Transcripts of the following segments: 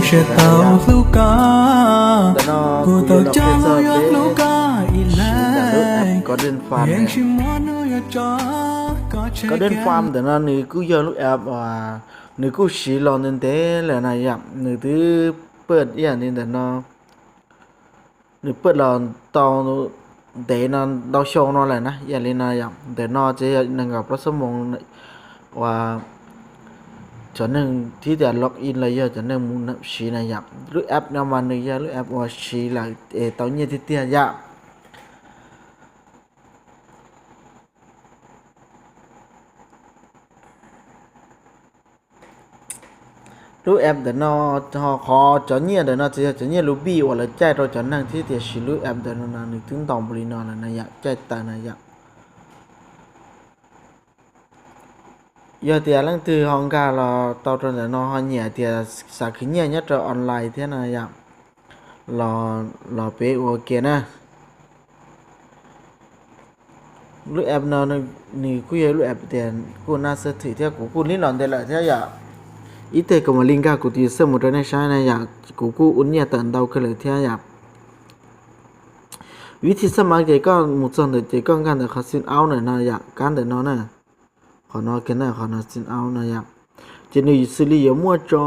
Tsis tau hlub koj, kuv tau coj lub yuav hlub koj ib leeg, yeej tsis muaj hnub yuav tso koj tseg. Garden Farm ntawm no nws kuj yog lub app uas nws kuj siv los ntev ntev lawm na yom, nws twb paj ib yam li ntawm no, nws paj los tau ntev no, ntau xyoo no lawm na, ib yam li no yom. Ntawm no ces yog nees nkaum plaub xuab moos uas cov neeg thiab tias log in los yog cov neeg mus siv na yom. Lub app no mas nws yog lub app uas siv lawm es tau nyiaj tiag tiag yom. Lub app ntawm no, ho qhov cov nyiaj ntawm no tsis yog cov nyiaj lub npij uas lawv caij rau cov neeg thiab tias siv lub app ntawm no no nws twb ntau npaum li no lawm na yom, caij taws na yom. Yog tias leej twg ho nkag los tau rau ntawm no ho nyiam tias xav khwv nyiaj nyob rau online thiab na yom, los peb ua ke na. Lub app no nws kuj yog lub app tias kuj naj xab thwm thiab kuv kuj lib los ntev lawm thiab yom. Ib teg kuv mam li nkag kuv tus xab mus rau nej saib na yom, kuv kuj ua nyiaj tawm ntau kawg lawm thiab yom. Vib thib xab mav ces koj mus txog ntawm ces koj nkag ntawm qhov xin aub ntawm no yom, kab ntawm no na. Qhov no kiag na, qhov no xin aub no yom. Ces nws xws li yuav muaj tso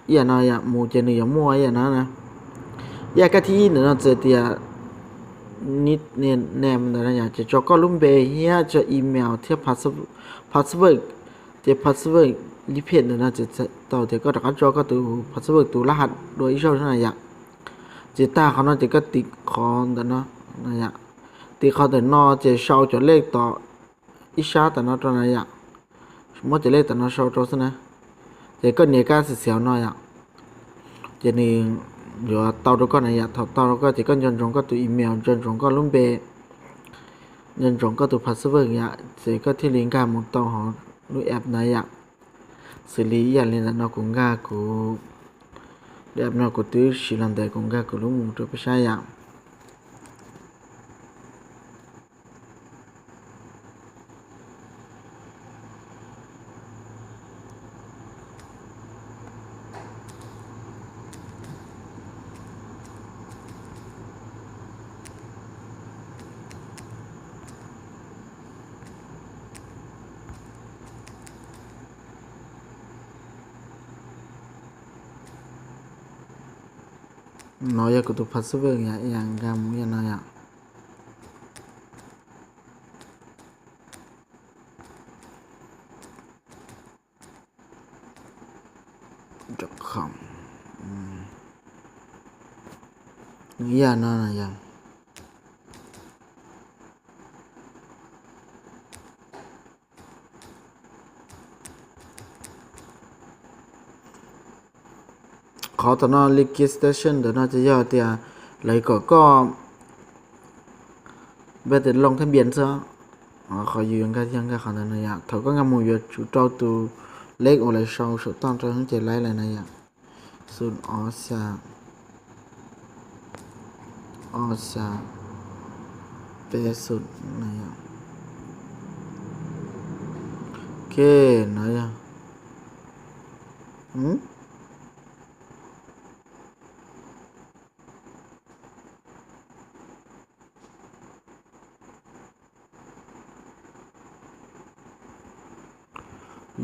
ib yam no yom, mus ces nws yuav muaj ib yam no na. Yam kab thib ib ntawm no txawm tias name ntawm no yom, ces tso koj lub npe thiab tso email thiab password. Ces password lib phem ntawm no txawm tau tias koj rov qab tso koj tus password tus lab has dua ib zaug na yom. Ces tag qhov no ces koj tiv qhov ntawm no, tiv qhov ntawm no ces sau cov lej tom ib sab tom no rau na yom. Muab cov lej tom no sau rau xwb na. Ces koj nias kab xim xim no yom. Ces nws yuav tau rau koj na yom, thaum tau rau koj ces koj nco ntsoov koj tus email, nco ntsoov koj lub npe, nco ntsoov koj tus password yom, ces koj thiaj li nkag mus tau hauv lub app na yom. Xws li ib yam li ntawm no kuv nkag kuv, lub app no kuv twb siv los ntev, kuv nkag kuv lub mus rau peb saib yom. No yog kuv tus password yom, nkag mus yam no yom. Yam no yog qhov tom no registration ntawm no ces yog tias lawv kom koj npaj tias loo thab npias xwb. Qhov yus yuav nkag yog nkag qhov ntawm no yom, thaum koj nkag mus yuav tsum rau tus lej uas lawv sau saum toj rau ces laib lawm na yom. Xum ob xya, ob xya, peb xum na yom. Ok, no yog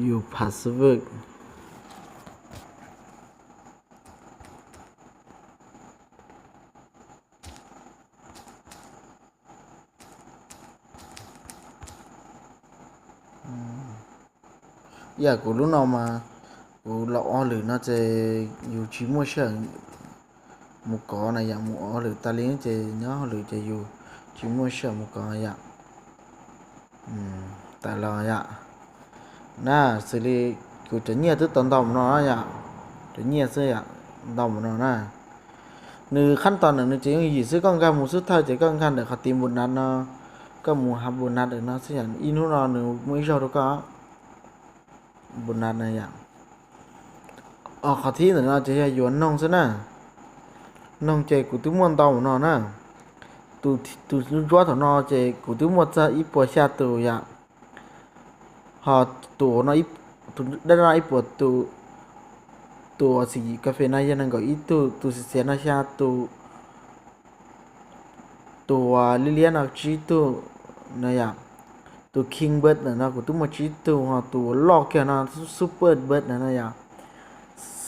yus password. Yam kuv lub no mas kuv los ob lwm no ces yus tsis muaj sij hawm mus kov na yom, mus ob lwm tas li ces nyob hauj lwm ces yus tsis muaj sij hawm mus kov yom. Tas los yom, na xws li kuv cov nyiaj twb tau ntau mus no yom, cov nyiaj xwb yom, ntau mus no na. Nws qhab tos ntawm nws ces yooj yim xwb, koj nkag mus xub thawj ces koj nkag ntawm qhov tiv npus nav no, koj mus hav npus nav ntawm no xwb yom, ib hnub no nws muaj ib zaug rau koj npus nav na yom. Qhov thib ntawm no ces yog yuav noog xwb na. Noog ces kuv twb muaj ntau mus no na. Tus ntsuab thaum no ces kuv twb muaj txog ib puas xya tus yom. Ho tus no Tus dawb no ib puas tus, tus uas xim kas fes no yog nees nkaum ib tug, tus xiav xiav no xya tus, tus uas liab liab no tsib tug no yom. Tus king bird ntawm no kuv twb muaj tsib tug, ho tus uas loj kiag no super bird ntawm no yom,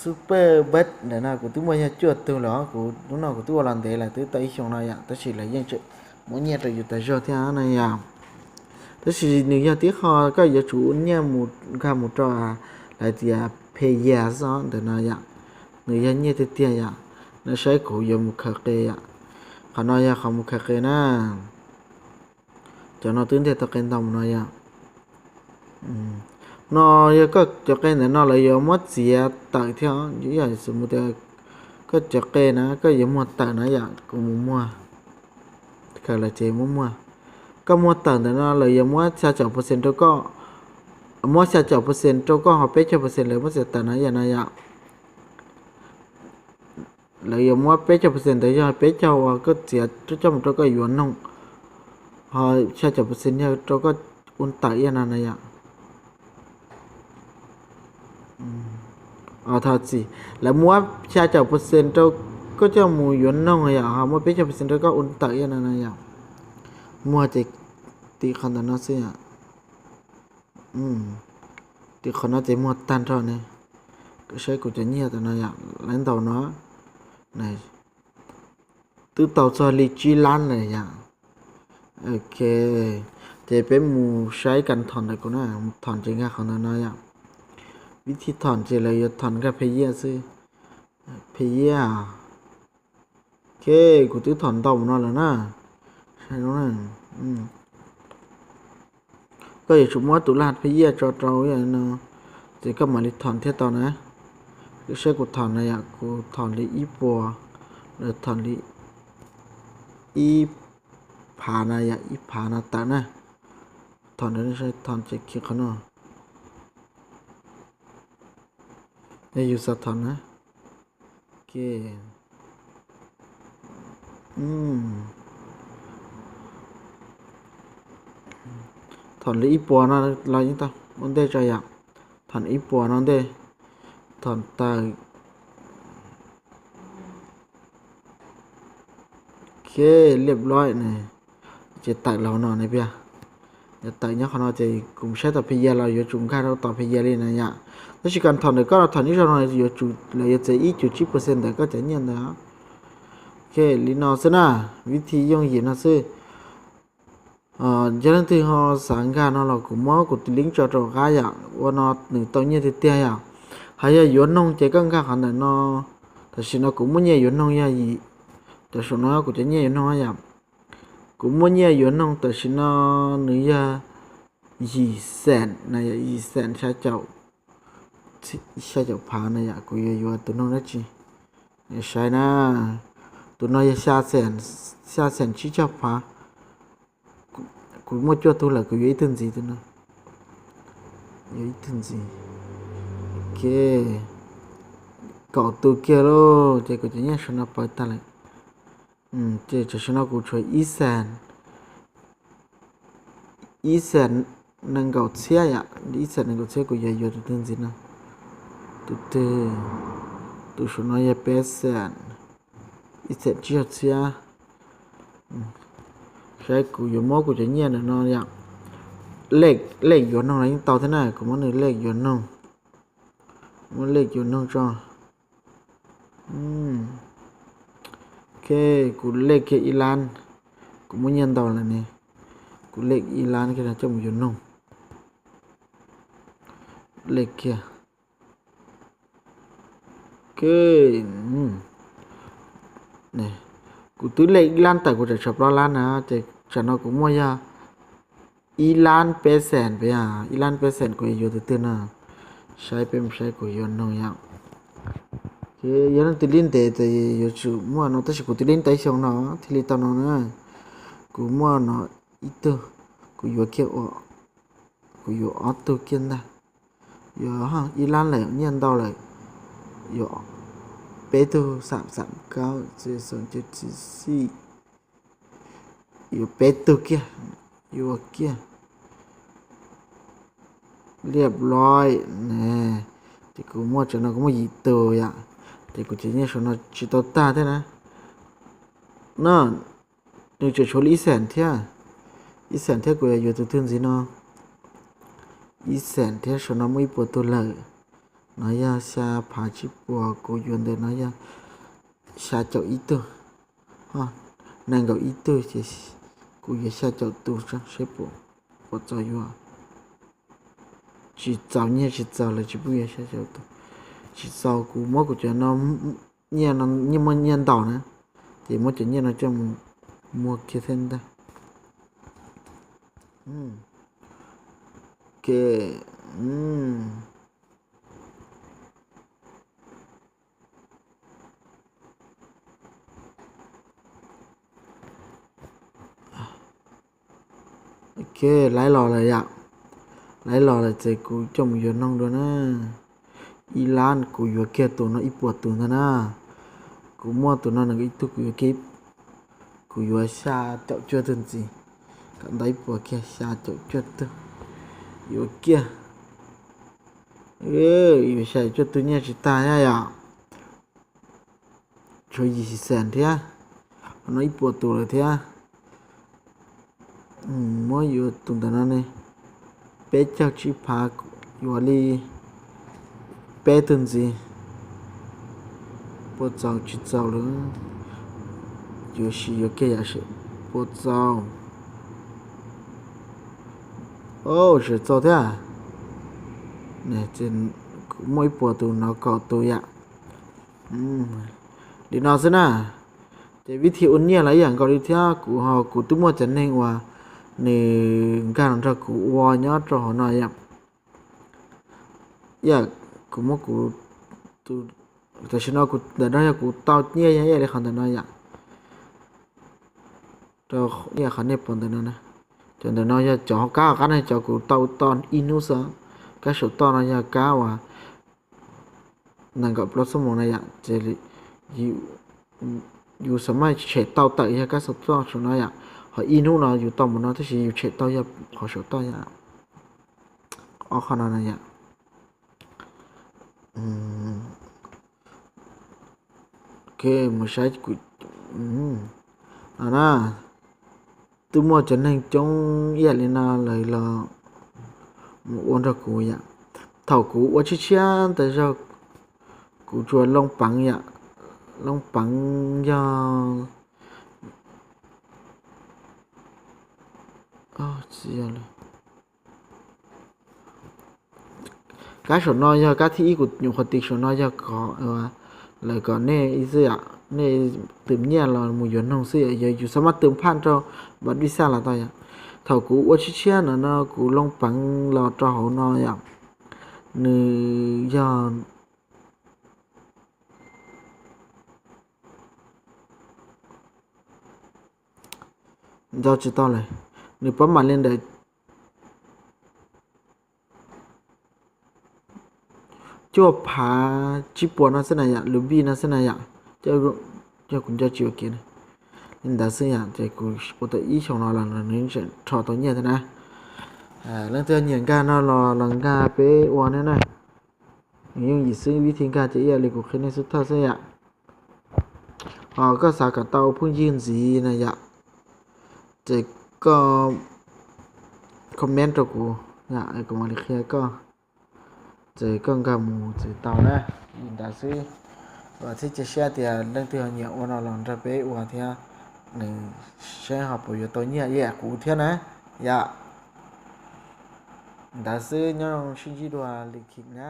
super bird ntawm no kuv twb muaj yog cuaj tug lawm, kuv hnub no kuv twb ua los ntev lawm, twb tau ib xyoos no yom, tab sis lawv yeej tseem muab nyiaj rau yus tas zog thiab no yom. Tab sis nws yog tib qho koj yuav tsum ua nyiaj mus nkag mus rau lawv tias pay year xwb ntawm no yom. Nws yog nyiaj tiag tiag yom. No saib kuv yuav mus khaws qe yom. Qhov no yog qhov mus khaws qe na. Cov no twb ntiag tau qe ntau mus no yom. No yog koj cov qe ntawm no lawv yuav muab txiav tawm thiab, yog xws mus tias koj cov qe na koj yuav muag tawm na yom, kuv mus muag, khaws los ces muab muag. Koj muag tawm ntawm no lawv yuav muab xya caum percent rau koj, muab xya caum percent rau koj ho peb caug percent lawv muab txiav tawm na yom no yom. Lawv yuav muab peb caug percent ntawd yog peb caug uas koj txiav coj mus rau koj yuav noog, ho xya caum percent yog rau koj ua tawm ib yam no na yom. Thov txim, lawv muab xya caum percent rau koj coj mus yuav noog yom, ho muab peb caug percent rau koj ua tawm ib yam no na yom. Muag ces tim qhov ntawm no xwb yom. Tim qhov no ces muag tag nrho ne. Saib kuv cov nyiaj tam no yom, lawv ntaus no twb tau txog li tsib lab lawm yom. Ok, ces peb mus saib kas thom ntawm kuv na, thom ces nkag qhov ntawm no yom. Vib thib thom ces lawv yuav thom nkag phe yiaj xwb. Phe yiaj. Ok, kuv twb thom ntau mus no lawm na. Koj yuav tsum muab tus laj phe yiaj tso rau no, ces koj mam li thom thiaj tau na. Saib kuv thom na yom, kuv thom li ib puas, los thom li ib phav na yom, ib phav no tawm na. Thom, thom ces khi qhov no. Yog yus xav thom na. Ok. Thom li ib puas no los yeej tau ua ntej tso yom. Thom ib puas no ntej. Thom tawm. Ok, liaj loib ne, ces tawm los no ne piag. Yog tawm nyob qhov no ces kuv saib tom phe yiaj los yuav tsum nkag rau tom phe yiaj li na yom. Tab sis kas thom ntawm koj no thom ib zaug no yuav tsum lawv yuav txiav ib cum tsib percent ntawm koj cov nyiaj ntawd. Ok, li no xwb na, vib thib yooj yim no xwb. Yog leej twg ho xav nkag no los kuv muab kuv tus link tso rau qab yom, ua no nws tau nyiaj tiag tiag yom. Ho yog yuav noog ces koj nkag qhov ntawm no, tam sim no kuv muaj nyiaj yuav noog yog yim, tam sim no kuv cov nyiaj yuav noog yom. Kuv muaj nyiaj yuav noog tam sim no nws yog yim xees na, yim xees xya caum, xya caum phav na yom, kuv yuav yuav tus noog dab tsi? Saib na, tus no yog xya xees, xya xees tsib caug phav. Kuv muaj cuaj tug lawm, kuv yuav ib tug ntxiv tus no. Yuav ib tug ntxiv. Ok, kaum tus kiag lauj, ces kuv cov nyiaj saum no pawv tag lawm. Ces tam sim no kuv tshuav ib xees, ib xees nees nkaum txhiab yom, ib xees nees nkaum txhiab, kuv yuav yuav tus twg ntxiv no? Tus twg? Tus saum no yog peb xees, ib xees tsib caug txhiab. Saib kuv yuav muab kuv cov nyiaj ntawm no yom, lej, lej yuav noog los yeej tau thiab na, kuv muab nws lej yuav noog, muab lej yuav noog tso. Ok, kuv lej kiag ib lab, kuv muaj nyiaj ntau lawm ne, kuv lej ib lab kiag no coj mus yuav noog. Lej kiag. Ok, kuv twb lej ib lab tawm kuv tseem tshuav plaub lab na, ces tsam no kuv muaj yog ib lab peb xees peb, ib lab peb xees kuv yuav yuav tus twg no? Saib peb mus saib kuv yuav noog yom. Yog leej twg lij ntev ces yuav tsum muaj no, tab sis kuv twb lij tau ib xyoo no thiaj li tau no na. Kuv muaj no ib tug, kuv yuav kiag ua, kuv yuav ob tug kiag ntag. Yuav ib lab lawm, nyiaj ntau lawm, yuav peb tug xam xam kaub txi xoom ces txi xij, yuav peb tug kiag, yuav kiag. Liaj Loi ne, ces kuv muaj, tam sim no kuv muaj yim tus yom, ces kuv cov nyiaj saum no tsis tau tag thiab na. No, nws tseem tshuav li ib xees thiab, ib xees thiab kuv yuav yuav tus twg ntxiv no, ib xees thiab saum no muaj ib puas tus lawm. No yog xya phav tsib puas, kuv yuav ntawm no yog xya caum ib tug, nees nkaum ib tug ces kuv yuav xya caum tus seb puas txaus yuav. Tsis txaus, nyiaj tsis txaus lawv tsis pub yuav xya caum tus. Tsis txaus, kuv muab kuv cov no, nyiaj no, nyiaj muaj nyiaj ntau na, ces muab cov nyiaj no coj mus muag kiag thiab ntag. Ok. Ok, laiv los lawm yom. Laiv los lawm ces kuv coj mus yuav noog dua na. Ib lab kuv yuav kiag tus no ib puas tus ntag na. Kuv muaj tus no nws ib tug, kuv yuav kiag, kuv yuav xya caum cuaj tug ntxiv. Kom ntau ib puas kiag, xya caum cuaj tug. Yuav kiag, yuav xya caum cuaj tug nyiaj tsis tag thiab yom. Tshuav yim xees thiab, no ib puas tus lawm thiab. Muab yuav tus ntawm no ne, peb caug tsib phav, yuav li peb tug ntxiv. Puas txaus tsis txaus lawm, yuav sim yuav kiag yam sim puas txaus. Tsis txaus thiab. Muaj ib puas tus no kaum tus yam. Li no xwb na. Ces vib thib ua nyiaj los ib yam nkaus li thiab, kuv ho kuv twb muaj cov neeg uas nws nkag los nrog kuv ua nyob rau hauv no yom. Yam kuv muab kuv, tam sim no kuv ntawm no yog kuv tau nyiaj yog ib yam li qhov ntawm no yom. Rau ib yam qhov nej pom ntawm no na, cov ntawm no yog cov kab hauv qab no, cov kuv tau toj ib hnub xwb. Kab saum toj no yog kab uas nees nkaum plaub xuab moos na yom, ces yus xav mas tshem tau tawm yog kab saum toj saum no yom. Ho ib hnub no yus tau mus no tab sis yus tshem tau yog qhov saum toj yom. Ob qhov no na yom. Ok, mus saib kuv no na. Twb muaj cov neeg coob ib yam li no lawv los mus ua nrog kuv yom. Thaum kuv ua tshiab tshiab ntawd zog kuv tsuas loo peev yom. Loo peev yog, tsis yog lawm. Kab saum no yog kab thib ib, kuv nyuam qhuav tis saum no yog kom, lawv kom nej ib xwb yom, nej twm nyiaj los mus yuav noog xwb yom, yog yus xav mas twm phaj rau npav dij xaj los tau yom. Thaum kuv ua tshiab tshiab no no kuv loo peev los rau hauv no yom, nws yog nco tsis tau lawm, nws pab mam li ntawm cuaj phav tsib puas no xwb na yom, lub npij no xwb na yom. Yog kuv nco tsis ua kiag li ntawd xwb yom, ces kuv ua tau ib xyoos no los nws tseem rho tau nyiaj thiab na. Leej twg nyiam nkag no los los nkag peb ua ne na. Nws yooj yim xwb, vib thib nkag ces ib yam li kuv qhia nej xub thawj xwb yom. Ho koj xav kom tau phooj ywg ntxiv na yom, ces koj comment rau kuv, kuv mam li qhia koj, ces koj nkag mus txwv tau na. Li ntawd xwb, vam thiab cia siab tias leej twg ho nyiam ua no los nrog peb ua thiab, nws saib ho puas yuav tau nyiaj ib yam kuv thiab na yom. Ntawd xwb, nyob zoo, sib ntsib dua lwm khij na.